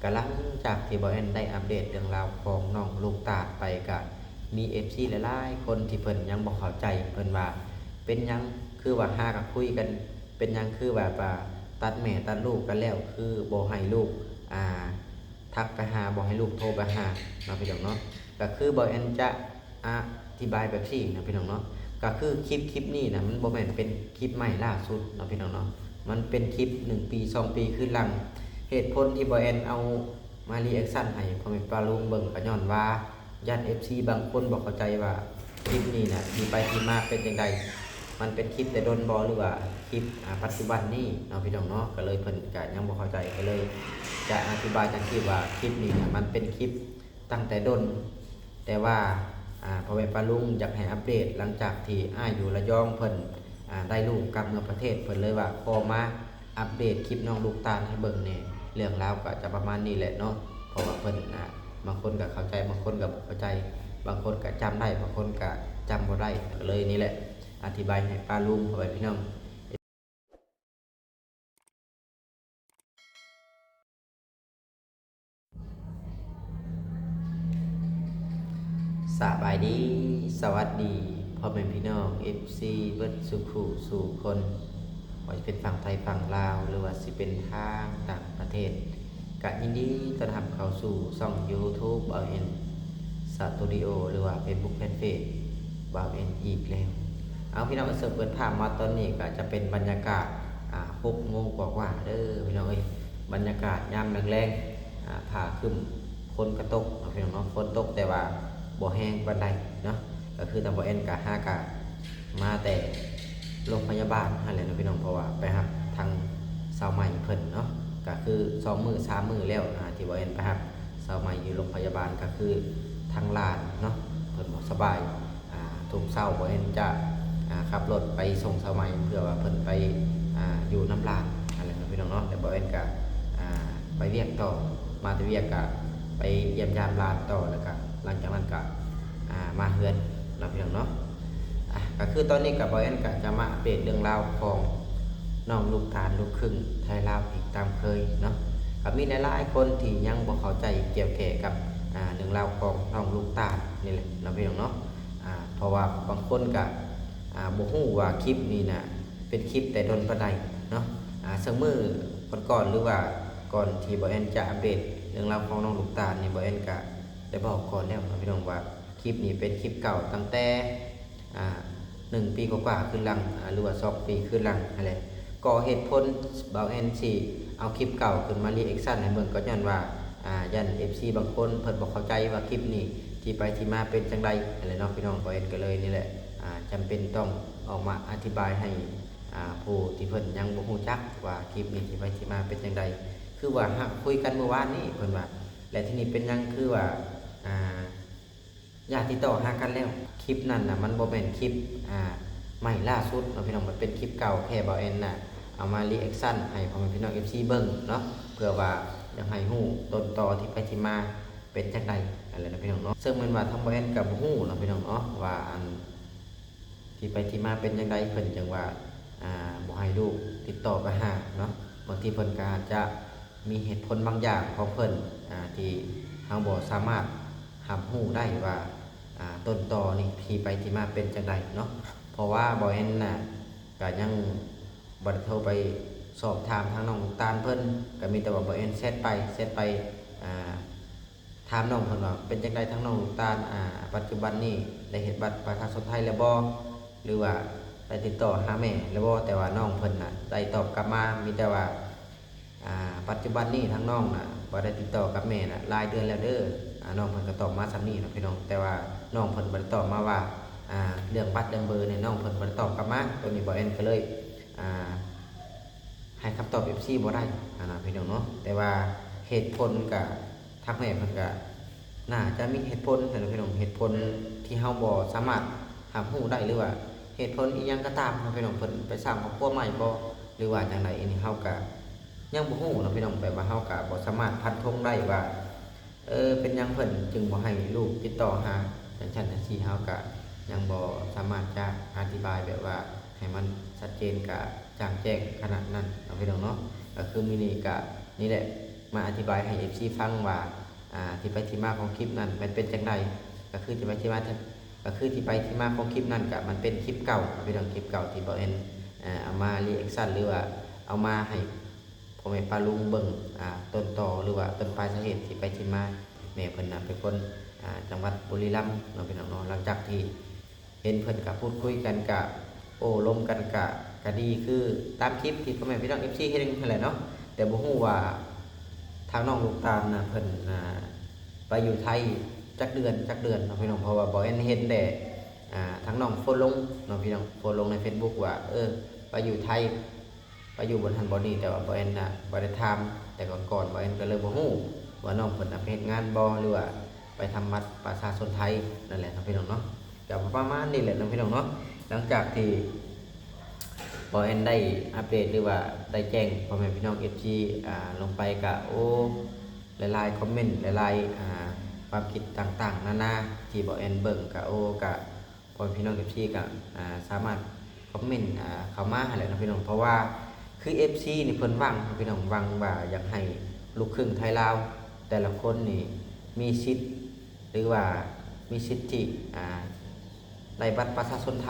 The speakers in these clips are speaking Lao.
ກະຫຼັງຈາກທີ່ບ່າວແອນໄດ້ອັບເດດເລື່ອງລາວຂອງນ້ອງລູກຕານໄປ ກະມີເອັຟຊີຫຼາຍໆຄົນທີ່ເພິ່ນຍັງບໍ່ເຂົ້າໃຈ ເພິ່ນວ່າເປັນຫຍັງຄືວ່າຫາກະຄຸຍກັນ ເປັນຫຍັງຄືແບບວ່າຕັດແມ່ຕັດລູກກັນແລ້ວ ຄືບໍ່ໃຫ້ລູກ ອ່າ ທັກໄປຫາ ບໍ່ໃຫ້ລູກໂທໄປຫາເນາະພີ່ນ້ອງເນາະ. ກະຄືບ່າວແອນຈະ ອະທິບາຍແບບຊີ້ນະພີ່ນ້ອງເນາະ ກະຄືຄລິບ ຄລິບນີ້ນະ ມັນບໍ່ແມ່ນເປັນຄລິບໃໝ່ລ່າສຸດເນາະພີ່ນ້ອງເນາະ ມັນເປັນຄລິບໜຶ່ງປີສອງປີຄືນຫຼັງ. ເຫດຜົນທີ່ບ່າວແອນເອົາມາຣີແອັກຊັນໃຫ້ພໍ່ແມ່ປ້າລຸງເບິ່ງ ກະຍ້ອນວ່າຢ້ານເອັຟຊີບາງຄົນບໍ່ເຂົ້າໃຈວ່າຄລິບນີ້ນະ ທີ່ໄປທີ່ມາເປັນຈັ່ງໃດ ມັນເປັນຄລິບແຕ່ດົນບໍ່ ຫຼືວ່າຄລິບ ອາ ປັດຈຸບັນນີ້ເນາະພີ່ນ້ອງເນາະ. ກະເລີຍເພິ່ນກະຍັງບໍ່ເຂົ້າໃຈ ກະເລີຍຈະອະທິບາຍຈັ່ງຊີ້ວ່າ ຄລິບນີ້ນະ ມັນເປັນຄລິບ ຕັ້ງແຕ່ດົນ ແຕ່ວ່າ ອາ ພໍ່ແມ່ປ້າລຸງຢາກໃຫ້ອັບເດດ ຫຼັງຈາກທີ່ອ້າຍຢູ່ລະຍອງເພິ່ນ ອາ ໄດ້ລູກກັບເມືອປະເທດ ເພິ່ນເລີຍວ່າຂໍມາອັບເດດຄລິບນ້ອງລູກຕານໃຫ້ເບິ່ງແດ່. ເລື່ອງລາວກະຈະປະມານນີ້ແຫຼະເນາະ ເພາະວ່າເພິ່ນ ອາ ບາງຄົນກະເຂົ້າໃຈ ບາງຄົນກະບໍ່ເຂົ້າໃຈ ບາງຄົນກະຈຳໄດ້ ບາງຄົນກະຈຳບໍ່ໄດ້ ກະເລີຍນີ້ແຫຼະ ອະທິບາຍໃຫ້ປ້າລຸງ ພໍ່ແມ່ພີ່ນ້ອງ ສະບາຍດີ ສະຫວັດດີ ພໍ່ແມ່ພີ່ນ້ອງເອັຟຊີເບິດສູ່ຜູ້ສູ່ຄົນ ບໍ່ວ່າຊິເປັນຝັ່ງໄທຝັ່ງລາວ ຫຼືວ່າຊິເປັນທາງຕ່າງປະເທດ ກະຍິນດີຕ້ອນຮັບເຂົ້າສູ່ຊ່ອງຢູທູບບ່າວແອນສະຕູດິໂອ ຫຼືວ່າເຟສບຸກແຟນເພຈບ່າວແອນອີກແລ້ວ. ເອົາ ພີ່ນ້ອງ ເຊີບເປີດພາບມາຕອນນີ້ກະຈະເປັນບັນຍາກາດ ອາ ຫົກໂມງກວ່າໆເດີພີ່ນ້ອງເອີຍ ບັນຍາກາດຍາມແລງໆ ອາ ຟ້າຄຶ້ມ ຝົນກະຕົກເນາະພີ່ນ້ອງເນາະ ຝົນຕົກແຕ່ວ່າບໍ່ແຮງປານໃດເນາະ. ກະຄືທາງບ່າວແອນກະຫາກະມາແຕ່ໂລງພະຍາບານຫັ້ນແຫຼະເນາະພີ່ນ້ອງ ເພາະວ່າໄປຮັບທາງສາວໃໝ່ເພິ່ນເນາະ ກະຄືສອງມື້ສາມມື້ແລ້ວ ອາ ທີ່ບ່າວແອນໄປຮັບສາວໃໝ່ຢູ່ໂລງພະຍາບານ ກະຄືທາງຫຼານເນາະ ເພິ່ນບໍ່ສະບາຍ. ອາ ທຸກເຊົ້າບ່າວແອນຈະ ອາ ຂັບລົດໄປສົ່ງສາວໃໝ່ ເພື່ອວ່າເພິ່ນໄປ ອາ ຢູ່ນຳຫຼານຫັ້ນແຫຼະເນາະພີ່ນ້ອງເນາະ ແລ້ວບ່າວແອນກະ ອາ ໄປວຽກຕໍ່ ມາແຕ່ວຽກກະໄປຢ້ຽມຢາມຫຼານຕໍ່ ແລ້ວກະຫຼັງຈາກນັ້ນກະ ອາ ມາເຮືອນເນາະພີ່ນ້ອງເນາະ. ອາ ກະຄືຕອນນີ້ກະບ່າວແອນກະຈະມາອັບເດດເລື່ອງລາວຂອງນ້ອງລູກຕານ ລູກຄຶ່ງໄທລາວອີກຕາມເຄີຍເນາະ. ກະມີຫຼາຍໆຄົນທີ່ຍັງບໍ່ເຂົ້າໃຈກ່ຽວແກ່ກັບ ອາ ເລື່ອງລາວຂອງນ້ອງລູກຕານນີ້ແຫຼະເນາະພີ່ນ້ອງເນາະ. ອາ ເພາະວ່າບາງຄົນກະ ອາ ບໍ່ຮູ້ວ່າຄລິບນີ້ນະ ເປັນຄລິບແຕ່ດົນປານໃດເນາະ. ອາ ເຊິ່ງມື້ກ່ອນໆ ຫຼືວ່າກ່ອນທີ່ບ່າວແອນຈະອັບເດດເລື່ອງລາວຂອງນ້ອງລູກຕານນີ້ ບ່າວແອນກະໄດ້ບອກກ່ອນແລ້ວເນາະພີ່ນ້ອງ ວ່າຄລິບນີ້ເປັນຄລິບເກົ່າຕັ້ງແຕ່ ອາ ໜຶ່ງປີກວ່າໆຄືນຫຼັງ ອາ ຫຼືວ່າສອງປີຄືນຫຼັງຫັ້ນແຫຼະ. ກໍເຫດຜົນບ່າວແອນຊິເອົາຄລິບເກົ່າຂຶ້ນມາຣີແອັກຊັນໃຫ້ເບິ່ງ ກໍຍ້ອນວ່າ ອາ ຢ້ານເອັຟຊີບາງຄົນເພິ່ນບໍ່ເຂົ້າໃຈວ່າຄລິບນີ້ທີ່ໄປທີ່ມາເປັນຈັ່ງໃດຫັ້ນແຫຼະເນາະພີ່ນ້ອງ. ບ່າວແອນກະເລີຍນີ້ແຫຼະ ອາ ຈຳເປັນຕ້ອງອອກມາອະທິບາຍໃຫ້ ອາ ຜູ້ທີ່ເພິ່ນຍັງບໍ່ຮູ້ຈັກວ່າຄລິບນີ້ທີ່ໄປທີ່ມາເປັນຈັ່ງໃດ ຄືວ່າຫາກຄຸຍກັນມື້ວານນີ້ເພິ່ນວ່າ ແລະ ທີນີ້ເປັນຫຍັງຄືວ່າ ອາ ຢ່າຕິດຕໍ່ຫາກັນແລ້ວ. ຄລິບນັ້ນນະ ມັນບໍ່ແມ່ນຄລິບ ອາ ໃໝ່ລ່າສຸດເນາະພີ່ນ້ອງ ມັນເປັນຄລິບເກົ່າ ແຄ່ບ່າວແອນນະ ເອົາມາຣີແອັກຊັນໃຫ້ພໍ່ແມ່ພີ່ນ້ອງເອັຟຊີເບິ່ງເນາະ ເພື່ອວ່າຢາກໃຫ້ຮູ້ຕົ້ນຕໍທີ່ໄປທີ່ມາເປັນຈັ່ງໃດຫັ້ນແຫຼະເນາະພີ່ນ້ອງເນາະ. ເຊິ່ງແມ່ນວ່າທາງບ່າວແອນກະບໍ່ຮູ້ເນາະພີ່ນ້ອງເນາະ ວ່າອັນ ທີ່ໄປທີ່ມາເປັນຈັ່ງໃດ ເພິ່ນຈັ່ງວ່າ ອາ ບໍ່ໃຫ້ລູກຕິດຕໍ່ໄປຫາເນາະ. ບາງທີເພິ່ນກະອາດຈະມີເຫດຜົນບາງຢ່າງຂອງເພິ່ນ ອາ ທີ່ເຮົາບໍ່ສາມາດຮັບຮູ້ໄດ້ວ່າ ອາ ຕົ້ນຕໍນີ້ທີ່ໄປທີ່ມາເປັນຈັ່ງໃດເນາະ. ເພາະວ່າບ່າວແອນນະ ກະຍັງບໍ່ໄດ້ໂທໄປສອບຖາມທາງນ້ອງລູກຕານເພິ່ນ ກະມີແຕ່ວ່າບ່າວແອນແຊັດໄປ ແຊັດໄປ ອາ ຖາມນ້ອງເພິ່ນວ່າ ເປັນຈັ່ງໃດທາງນ້ອງລູກຕານ ອາ ປັດຈຸບັນນີ້ໄດ້ເຮັດບັດປະຊາຊົນໄທແລ້ວບໍ່ ຫຼືວ່າໄດ້ຕິດຕໍ່ຫາແມ່ແລ້ວບໍ່? ແຕ່ວ່ານ້ອງເພິ່ນນະໄດ້ຕອບກັບມາ ມີແຕ່ວ່າ ອາ ປັດຈຸບັນນີ້ທາງນ້ອງນະບໍ່ໄດ້ຕິດຕໍ່ກັບແມ່ນະຫຼາຍເດືອນແລ້ວເດີ. ອາ ນ້ອງເພິ່ນກະຕອບມາສ່ຳນີ້ເນາະພີ່ນ້ອງ ແຕ່ວ່ານ້ອງເພິ່ນບໍ່ໄດ້ຕອບມາວ່າ ອາ ເລື່ອງບັດເລື່ອງເບີນີ້ ນ້ອງເພິ່ນບໍ່ໄດ້ຕອບກັບມາ. ໂຕນີ້ບ່າວແອນກະເລີຍ ອາ ໃຫ້ຄຳຕອບເອັຟຊີບໍ່ໄດ້ຫັ້ນນະພີ່ນ້ອງເນາະ. ແຕ່ວ່າເຫດຜົນກະ ທາງແມ່ເພິ່ນກະໜ້າຈະມີເຫດຜົນຫັ້ນນະພີ່ນ້ອງ ເຫດຜົນທີ່ເຮົາບໍ່ສາມາດຮັບຮູ້ໄດ້ ຫຼືວ່າເຫດຜົນອີ່ຫຍັງກະຕາມເນາະພີ່ນ້ອງ ເພິ່ນໄປສ້າງຄອບຄົວໃໝ່ບໍ່ ຫຼືວ່າຈັ່ງໃດ ອັນນີ້ເຮົາກະຍັງບໍ່ຮູ້ເນາະພີ່ນ້ອງ. ແບບວ່າເຮົາກະບໍ່ສາມາດຟັນທົງໄດ້ວ່າ ເອີ ເປັນຫຍັງເພິ່ນຈຶ່ງບໍ່ໃຫ້ລູກຕິດຕໍ່ຫາ ຈັ່ງຊັ້ນຈັ່ງຊີ້ ເຮົາກະຍັງບໍ່ສາມາດຈະອະທິບາຍແບບວ່າໃຫ້ມັນຊັດເຈນ ກະຈ່າງແຈ້ງຂະໜາດນັ້ນເນາະພີ່ນ້ອງເນາະ. ກະຄືມື້ນີ້ກະນີ້ແຫຼະ ມາອະທິບາຍໃຫ້ເອັຟຊີຟັງວ່າ ອ່າ ທີ່ໄປທີ່ມາຂອງຄລິບນັ້ນມັນເປັນຈັ່ງໃດ. ກໍຄືທີ່ໄປທີ່ມາ ກໍຄືທີ່ໄປທີ່ມາຂອງຄລິບນັ້ນ ກໍມັນເປັນຄລິບເກົ່າ ເປັນເລື່ອງຄລິບເກົ່າທີ່ບ່າວແອນ ເອົາມາຣີແອັກຊັນ ຫຼືວ່າເອົາມາໃຫ້ພໍ່ແມ່ປ້າລຸງເບິ່ງ ອ່າ ຕົ້ນຕໍ ຫຼືວ່າຕົ້ນປາຍສາເຫດທີ່ໄປທີ່ມາ. ແມ່ເພິ່ນນະເປັນຄົນ ອ່າ ຈັງຫວັດບຸລີລຳເນາະ ພີ່ນ້ອງເນາະ. ຫຼັງຈາກທີ່ ເຫັນເພິ່ນກະພູດຄຸຍກັນ ກະໂອ້ລົມກັນ ກະ ກະດີຄືຕາມຄລິບທີ່ພໍ່ແມ່ພີ່ນ້ອງເອັຟຊີເຫັນຫັ້ນແຫຼະເນາະ. ແຕ່ບໍ່ຮູ້ວ່າທາງນ້ອງລູກຕານນະ ເພິ່ນ ອ່າ ໄປຢູ່ໄທຈັກເດືອນ ຈັກເດືອນເນາະ ພີ່ນ້ອງ. ເພາະວ່າບ່າວແອນເຫັນແຕ່ ອ່າ ທາງນ້ອງໂພສລົງເນາະ ພີ່ນ້ອງ ໂພສລົງໃນເຟສບຸກວ່າ ເອີ ໄປຢູ່ໄທ ໄປຢູ່ບ່ອນຫັ້ນບ່ອນນີ້ ແຕ່ວ່າບ່າວແອນນະບໍ່ໄດ້ຖາມແຕ່ກ່ອນໆ ບ່າວແອນກໍເລີຍບໍ່ຮູ້ວ່ານ້ອງເພິ່ນນະໄປເຮັດງານບໍ່ ຫຼືວ່າໄປທຳບັດປະຊາຊົນໄທນັ້ນແຫຼະເນາະ ພີ່ນ້ອງເນາະ. ກໍປະມານນີ້ແຫຼະເນາະ ພີ່ນ້ອງເນາະ. ຫຼັງຈາກທີ່ບ່າວແອນໄດ້ອັບເດດ ຫຼືວ່າໄດ້ແຈ້ງພໍ່ແມ່ພີ່ນ້ອງເອັຟຊີ ອ່າ ລົງໄປ ກະ ໂອ້ ຫຼາຍໆຄອມເມັນ ຫຼາຍໆ ອ່າ ຄວາມຄິດຕ່າງໆນານາ ທີ່ບ່າວແອນເບິ່ງ ກະ ໂອ້ ກະ ພໍ່ແມ່ພີ່ນ້ອງເອັຟຊີກໍ ອ່າ ສາມາດຄອມເມັນ ອ່າ ເຂົ້າມາຫັ້ນແຫຼະເນາະ ພີ່ນ້ອງ. ເພາະວ່າຄືເອັຟຊີນີ້ເພິ່ນຫວັງເນາະ ພີ່ນ້ອງ ຫວັງວ່າຢາກໃຫ້ລູກຄຶ່ງໄທລາວແຕ່ລະຄົນນີ້ມີສິດ ຫຼືວ່າມີສິດທິ ອ່າ ໄດ້ບັດປະຊາຊົນໄທ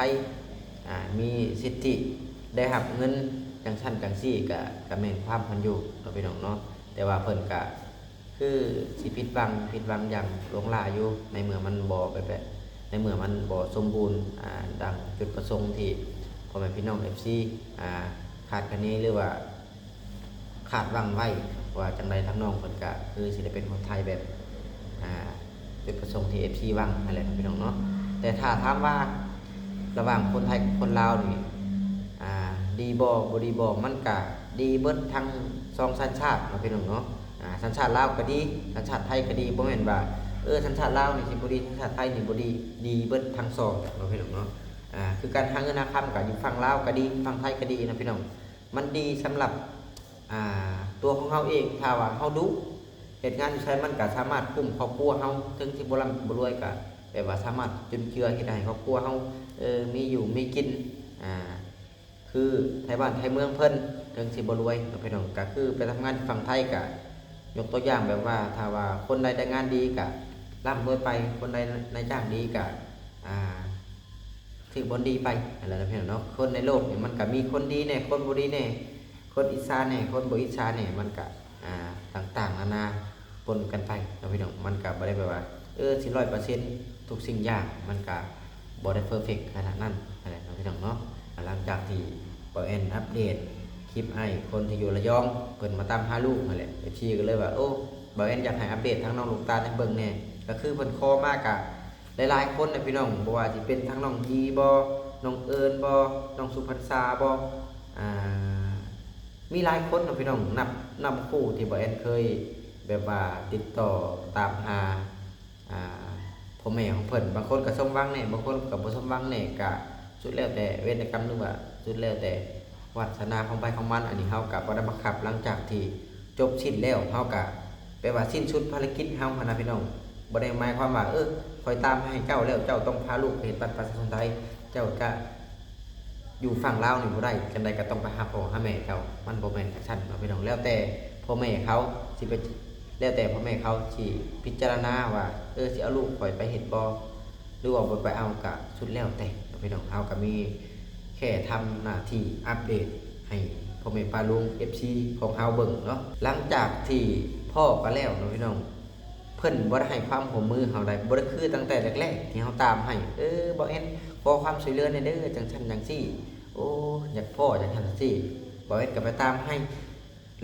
ອ່າ ມີສິດທິໄດ້ຮັບເງິນຈັ່ງຊັ້ນຈັ່ງຊີ້ ກໍ ກໍແມ່ນຄວາມເພິ່ນຢູ່ເນາະ ພີ່ນ້ອງເນາະ. ແຕ່ວ່າເພິ່ນກໍ ຄືຊິຜິດຫວັງ ຜິດຫວັງຢ່າງຫຼວງຫຼາຍຢູ່ ໃນເມື່ອມັນບໍ່ແບບ ໃນເມື່ອມັນບໍ່ສົມບູນ ອ່າ ດັ່ງຈຸດປະສົງທີ່ພໍ່ແມ່ພີ່ນ້ອງເອັຟຊີ ອ່າ ຄາດຄະເນ ຫຼືວ່າຄາດຫວັງໄວ້ວ່າຈັ່ງໃດ ທາງນ້ອງເພິ່ນກະຄືຊິໄດ້ເປັນຄົນໄທແບບ ອ່າ ຈຸດປະສົງທີ່ເອັຟຊີຫວັງຫັ້ນແຫຼະເນາະ ພີ່ນ້ອງເນາະ. ແຕ່ຖ້າຖາມວ່າລະຫວ່າງຄົນໄທກັບຄົນລາວນີ້ ອ່າ ດີບໍ່ ບໍ່ດີບໍ່ ມັນກະດີເບິດທັງສອງສັນຊາດເນາະ ພີ່ນ້ອງເນາະ. ອ່າ ສັນຊາດລາວກໍດີ ສັນຊາດໄທກໍດີ ບໍ່ແມ່ນວ່າ ເອີ ສັນຊາດລາວນີ້ຊິບໍ່ດີ ສັນຊາດໄທນີ້ບໍ່ດີ ດີເບິດທັງສອງເນາະ ພີ່ນ້ອງເນາະ. ອ່າ ຄືການຫາເງິນຫາຄຳກໍຢູ່ຝັ່ງລາວກໍດີ ຝັ່ງໄທກໍດີເນາະ ພີ່ນ້ອງ. ມັນດີສຳລັບ ອ່າ ຕົວຂອງເຮົາເອງ ຖ້າວ່າເຮົາດຸ ເຮັດງານຢູ່ໃສມັນກໍສາມາດກຸ້ມຄອບຄົວເຮົາ ເຖິງຊິບໍ່ລ່ຳບໍ່ລວຍກໍແບບວ່າສາມາດຈຸນເຈືອເຮັດໃຫ້ຄອບຄົວເຮົາ ເອີ ມີຢູ່ມີກິນ ອ່າ ຄືໄທບ້ານໄທເມືອງເພິ່ນ ເຖິງຊິບໍ່ລວຍເນາະ ພີ່ນ້ອງ. ກໍຄືໄປທຳງານຢູ່ຝັ່ງໄທກໍຍົກຕົວຢ່າງແບບວ່າ ຖ້າວ່າຄົນໃດໄດ້ງານດີກໍລ່ຳລວຍໄປ ຄົນໃດນາຍຈ້າງດີກໍ ອ່າ ຖືກບ່ອນດີໄປຫັ້ນແຫຼະເນາະ ພີ່ນ້ອງເນາະ. ຄົນໃນໂລກນີ້ມັນກໍມີຄົນດີແດ່ ຄົນບໍ່ດີແດ່ ຄົນອິດສາແດ່ ຄົນບໍ່ອິດສາແດ່ ມັນກະ ອ່າ ຕ່າງໆນານາປົນກັນໄປເນາະ ພີ່ນ້ອງ. ມັນກະບໍ່ໄດ້ແບບວ່າ ເອີ ຊິຮ້ອຍເປີເຊັນທຸກສິ່ງຢ່າງ ມັນກະບໍ່ໄດ້ເພີເຟັກຂະໜາດນັ້ນຫັ້ນແຫຼະເນາະ ພີ່ນ້ອງເນາະ. ຫຼັງຈາກທີ່ບ່າວແອນອັບເດດຄລິບໃຫ້ຄົນທີ່ຢູ່ລະຍອງ ເພິ່ນມາຕາມຫາລູກຫັ້ນແຫຼະ ເອັຟຊີກໍເລີຍວ່າ ໂອ້ ບ່າວແອນຢາກໃຫ້ອັບເດດທາງນ້ອງລູກຕານໃຫ້ເບິ່ງແດ່ ກໍຄືເພິ່ນຂໍມາກະ ຫຼາຍໆຄົນນະ ພີ່ນ້ອງ ບໍ່ວ່າຊິເປັນທັງນ້ອງຢີບໍ່ ນ້ອງເອີນບໍ່ ນ້ອງສຸພັນສາບໍ່ ອ່າ ມີຫຼາຍຄົນເນາະ ພີ່ນ້ອງ ນັບ ນັບຄູ່ທີ່ບ່າວແອນເຄີຍແບບວ່າຕິດຕໍ່ຕາມຫາ ອ່າ ພໍ່ແມ່ຂອງເພິ່ນ. ບາງຄົນກໍສົມຫວັງແດ່ ບາງຄົນກໍບໍ່ສົມຫວັງແດ່ ກະສຸດແລ້ວແຕ່ເວນແຕ່ກຳ ຫຼືວ່າສຸດແລ້ວແຕ່ວາດສະໜາຂອງໃຜຂອງມັນ. ອັນນີ້ເຮົາກໍບໍ່ໄດ້ບັງຄັບ ຫຼັງຈາກທີ່ຈົບສິ້ນແລ້ວ ເຮົາກໍ ແປວ່າສິ້ນສຸດພາລະກິດເຮົາຫັ້ນນະ ພີ່ນ້ອງ. ບໍ່ໄດ້ໝາຍຄວາມວ່າ ເອີ ຂ້ອຍຕາມໃຫ້ເຈົ້າແລ້ວ ເຈົ້າຕ້ອງພາລູກໄປເຮັດບັດປະຊາຊົນໄທ ເຈົ້າຈະຢູ່ຝັ່ງລາວນີ້ບໍ່ໄດ້ ຈັ່ງໃດກໍຕ້ອງໄປຫາພໍ່ຫາແມ່ເຈົ້າ. ມັນບໍ່ແມ່ນຈັ່ງຊັ້ນເນາະ ພີ່ນ້ອງ. ແລ້ວແຕ່ພໍ່ແມ່ເຂົາຊິໄປ ແລ້ວແຕ່ພໍ່ແມ່ເຂົາຊິພິຈາລະນາວ່າ ເອີ ຊິເອົາລູກຂ້ອຍໄປເຮັດບໍ່ ຫຼືວ່າບໍ່ໄປເອົາ ກະສຸດແລ້ວແຕ່ເນາະ ພີ່ນ້ອງ. ເຮົາກະມີ ແຄ່ທຳໜ້າທີ່ອັບເດດໃຫ້ພໍ່ແມ່ປ້າລຸງ ເອັຟຊີ ຂອງເຮົາເບິ່ງເນາະ. ຫຼັງຈາກທີ່ພໍ້ກັນແລ້ວເນາະ ພີ່ນ້ອງ ເພິ່ນບໍ່ໄດ້ໃຫ້ຄວາມຮ່ວມມືເຮົາໄດ໋ ບໍ່ໄດ້ຄືຕັ້ງແຕ່ແລກໆທີ່ເຮົາຕາມໃຫ້ ເອີ ບ່າວແອນ ຂໍຄວາມຊ່ວຍເຫຼືອແດ່ເດີ ຈັ່ງຊັ້ນຈັ່ງຊີ້ ໂອ້ ຢາກພໍ້ຈັ່ງຊັ້ນຈັ່ງຊີ້ ບ່າວແອນກໍໄປຕາມໃຫ້.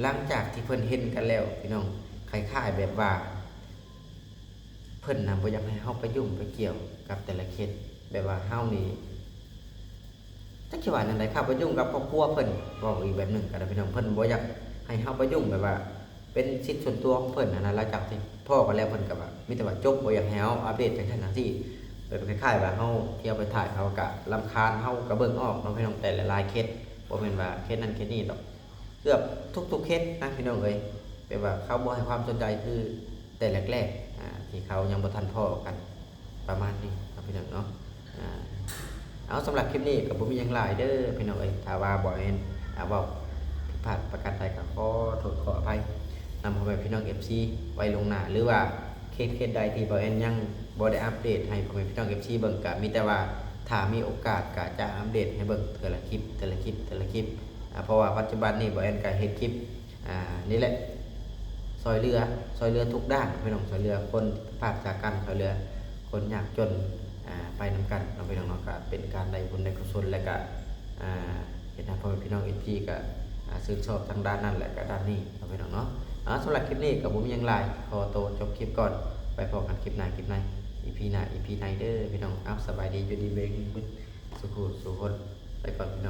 ຫຼັງຈາກທີ່ເພິ່ນເຫັນກັນແລ້ວ ພີ່ນ້ອງ ຄ້າຍໆແບບວ່າ ເພິ່ນນະບໍ່ຢາກໃຫ້ເຮົາໄປຫຍຸ້ງໄປກ່ຽວກັບແຕ່ລະເຂດ ແບບວ່າເຮົານີ້ ຈັກຊິວ່າແນວໃດ ເຂົ້າໄປຫຍຸ້ງກັບຄອບຄົວເພິ່ນ ເວົ້າອີກແບບໜຶ່ງກໍໄດ້ ພີ່ນ້ອງ. ເພິ່ນບໍ່ຢາກໃຫ້ເຮົາໄປຫຍຸ້ງ ແບບວ່າເປັນສິດສ່ວນຕົວຂອງເພິ່ນຫັ້ນນະ. ຫຼັງຈາກທີ່ພໍ້ກັນແລ້ວ ເພິ່ນກໍວ່າ ມີແຕ່ວ່າຈົບ ບໍ່ຢາກໃຫ້ເຮົາອັບເດດຫຍັງຊັ້ນຫຍັງຊີ້ ແບບຄ້າຍໆວ່າເຮົາທ່ຽວໄປຖ່າຍ ເຂົາກໍລຳຄານ ເຮົາກໍເບິ່ງອອກເນາະ ພີ່ນ້ອງ. ແຕ່ຫຼາຍໆເຂດ ບໍ່ແມ່ນວ່າເຂດນັ້ນເຂດນີ້ດອກ ເກືອບທຸກໆເຂດນະ ພີ່ນ້ອງເອີຍ ແບບວ່າເຂົາບໍ່ໃຫ້ຄວາມສົນໃຈຄືແຕ່ແລກໆ ອ່າ ທີ່ເຂົາຍັງບໍ່ທັນພໍ້ກັນ ປະມານນີ້ເນາະ ພີ່ນ້ອງເນາະ. ອ່າ ເອົາ ສຳລັບຄລິບນີ້ກໍບໍ່ມີຫຍັງຫຼາຍເດີ ພີ່ນ້ອງເອີຍ. ຖ້າວ່າບໍ່ແມ່ນ ອ່າ ເວົ້າຜິດພາດປະການໃດກໍຂໍໂທດຂໍອະໄພ. ນຳພໍ່ແມ່ພີ່ນ້ອງເອັຟຊີໄວ້ລ່ວງໜ້າ ຫຼືວ່າເຄສ ເຄສໃດທີ່ບ່າວແອນຍັງບໍ່ໄດ້ອັບເດດໃຫ້ພໍ່ແມ່ພີ່ນ້ອງເອັຟຊີເບິ່ງ ກະມີແຕ່ວ່າຖ້າມີໂອກາດກະຈະອັບເດດໃຫ້ເບິ່ງເທື່ອລະຄລິບ ເທື່ອລະຄລິບ ເທື່ອລະຄລິບ ອາ ເພາະວ່າປັດຈຸບັນນີ້ບ່າວແອນກະເຮັດຄລິບ ອາ ນີ້ແຫຼະ ຊ່ອຍເຫຼືອ ຊ່ອຍເຫຼືອທຸກດ້ານພີ່ນ້ອງ ຊ່ອຍເຫຼືອຄົນພາກຈາກການ ຊ່ອຍເຫຼືອຄົນຍາກຈົນ ອາ ໄປນຳກັນເນາະພີ່ນ້ອງເນາະ ກະເປັນການໄດ້ບຸນໄດ້ກຸສົນ ແລະກະ ອາ ເຮັດໃຫ້ພໍ່ແມ່ພີ່ນ້ອງເອັຟຊີກະ ອາ ຊື່ນຊອບທັງດ້ານນັ້ນ ແລະກະດ້ານນີ້ເນາະພີ່ນ້ອງເນາະ. ເອົາ ສຳລັບຄລິບນີ້ກະບໍ່ມີຫຍັງຫຼາຍ ຂໍໂຕຈົບຄລິບກ່ອນ ໄປພໍ້ກັນຄລິບໜ້າ ຄລິບໃນ ອີພີໜ້າ ອີພີໃນເດີພີ່ນ້ອງ. ເອົາ ສະບາຍດີ ຢູ່ດີມີແຮງເບິດສູ່ຜູ້ສູ່ຄົນ ໄປກ່ອນພີ່ນ້ອງ.